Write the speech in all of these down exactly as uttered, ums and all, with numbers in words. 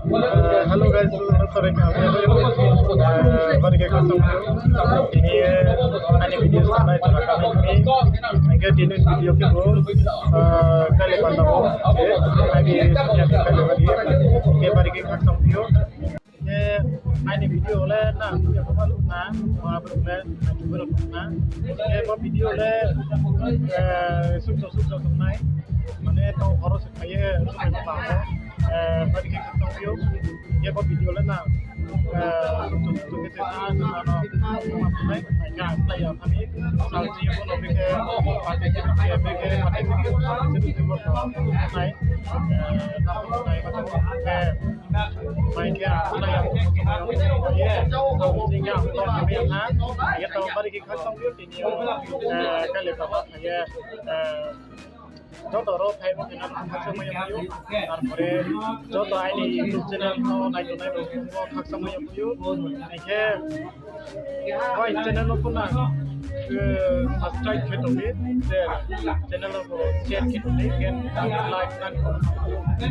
Hello guys, sorry, bari khe khakchang phai ou. Tini, ani video sanai jora kami ni. Hingkhe tini video khe bo, kailai panda o, ani video sanya khe kailai bari khe, bari khe khakchang phai ou. Khe ani video le nang video ko ma luk na, ma bro le, ma bro luk na. Khe bo video le, sukso sukso tongnai. Mane tong horo se phai ye, sukso tongnai. Bari khe khakchang phai ou. Khe bo video le nang, sukso sukso khe se sa, sa no, ma phai, ma phai ya thani. Sal chi bo no bikhe, pate khe, bikhe, pate khe, pate khe, pate khe, pate khe, pate khe, pate khe, Mai khe ang slái ya, ye, ang jing ya, ang slái ya, ha, ye, tong bari khe khakchang phai ou tini, eh, kailai panda phai ye, eh, joto rao phai bo khe nang khakchang mai ya phai ou, tarpore joto aini YouTube channel no nai tongnai rao bo khakchang mai ya phai ou, hingkhe, Oi, channel no pho nang, eh, subscribe khe tong di, share, channel no pho share khe tong di, khe like nang. Khe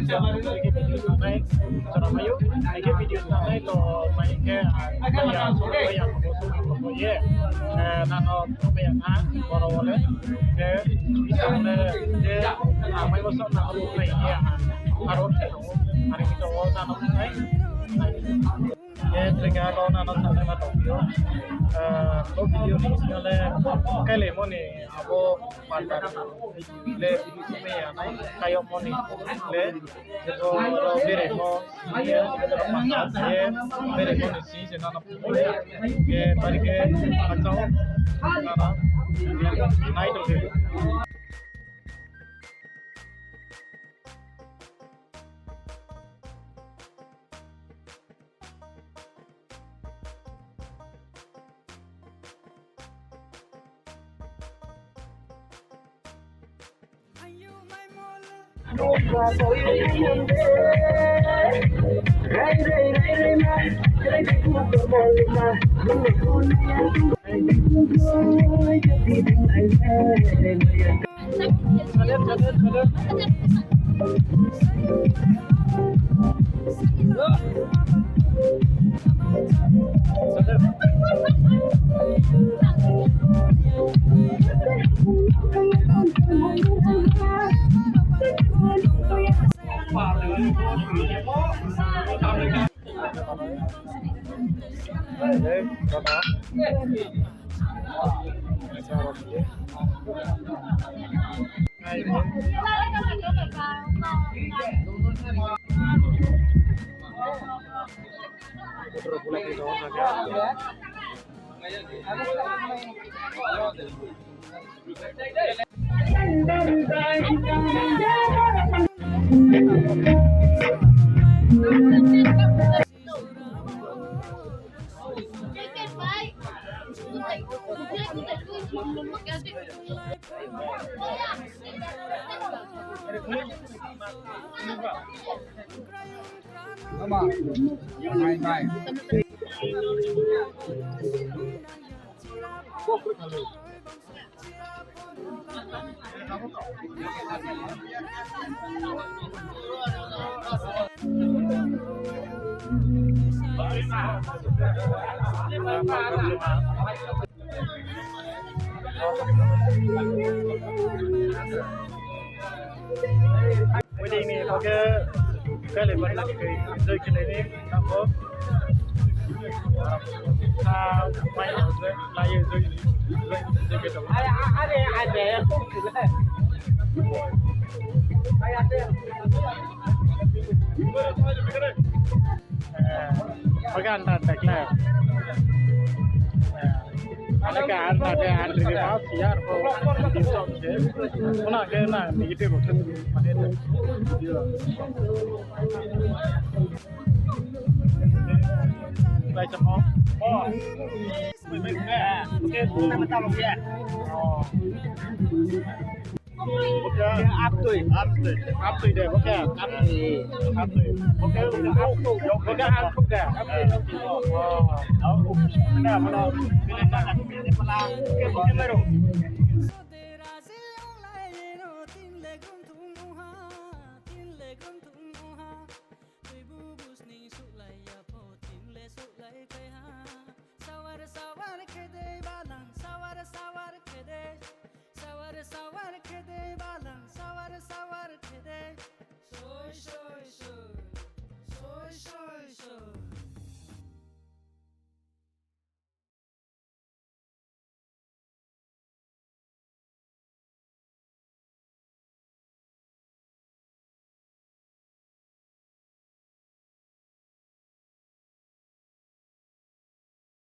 video sanai, jora mai ou, khe video sanai to mai khe, ah, mai ya, mai ya, ye, eh, nang no mai ya na, boro wo le, khe, isa le, je, ah, mai bo sa nang no mai ye, ah, aro khe tong ou, aro khe tong ou, nang no mai. Ye, trekha rao nang no sanai ma tong ou. Eh, bo video ni sing yo le, kailaimo ni abo panda le, sumai ya nai, kaiyagmo ni le, bo rao beraimo, ye, panda ye, beraimo ni sing se nang no, ye, bari khe, khakchang, nang no, nai tong di. Wedding ni bo khe kailai panda ni khe enjoy khe nai ni tamo. Ah, mai enjoy, lai enjoy, enjoy, enjoy khe tamo. Eh, bagan ta tak na. Eh, ada ka anda de andri ke mau siar ko. Kena ke na negative ko. Baik, cakap. Oh. Oke, kita minta lagi ya. Oh. Oke. Aptui. Aptui. Aptui de, oke. Aptui. Aptui. Oke, oke. Oke, aptui de. Aptui. Oh. Oke, mana? Oke, oke, baru.